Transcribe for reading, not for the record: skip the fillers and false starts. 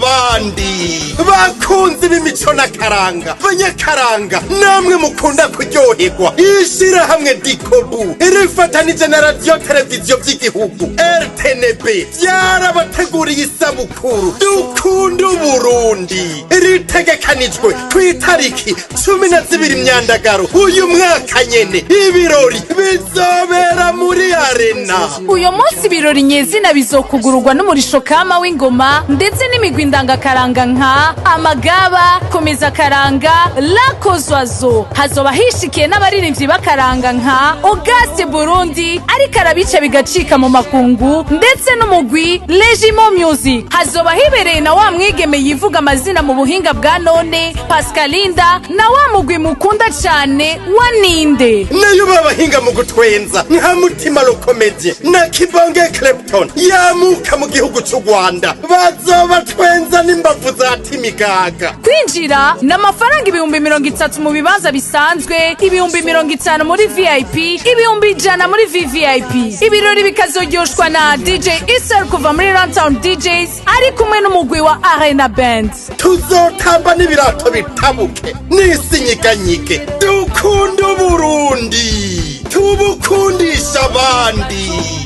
Abandi bakunzi b'imico n'akaranga, banyakaranga, namwe mukunda kuryoherwa, ishirahamwe Dikobu rifatanije na Radiyo Televiziyo by'Igihugu RTNB byarabateguriye isabukuru Dukunda Uburundi, ritegekanijwe ku itariki 12 Myandagaro uyu mwaka nyene. Ibirori bizobera muri Arena. Uyu munsi ibirori nyezina bizokugururwa n'umurisho kama w'ingoma, ndetse n'imigwi ndangakaranga nka Amagaba, Komeza Karanga, Lakozwazo. Hazoba hishikiye n'abaririmbyi b'akaranga nka Auguste Burundi, ariko arabica bigacika mu makungu, ndetse n'umugwi Legimo Music. Hazoba hibereye na wa mwigeme yivuga amazina mu buhinga bwa none, Pascalinda, na wa mugwi mukunda cane wa Ninde. Nayo babahinga mu gutwenza nka Mutima Rokomedie na Kibonge Clapton yamuka mu gihugu c'u Rwanda bazobatwenza n'imbavu za Timigaga. Kwinjira ni amafaranga 30,000 mu bibanza bisanzwe, 50,000 muri VIP, 100,000 muri VVIP. Ibirori bikazoryoshwa na DJ Isel kuva muri Runtown DJs, ari kumwe n'umugwi wa Arena Band. Tuzotamba n'ibirato bitabuke n'isi nyiganyige. Dukunda Uburundi, tubukundisha abandi.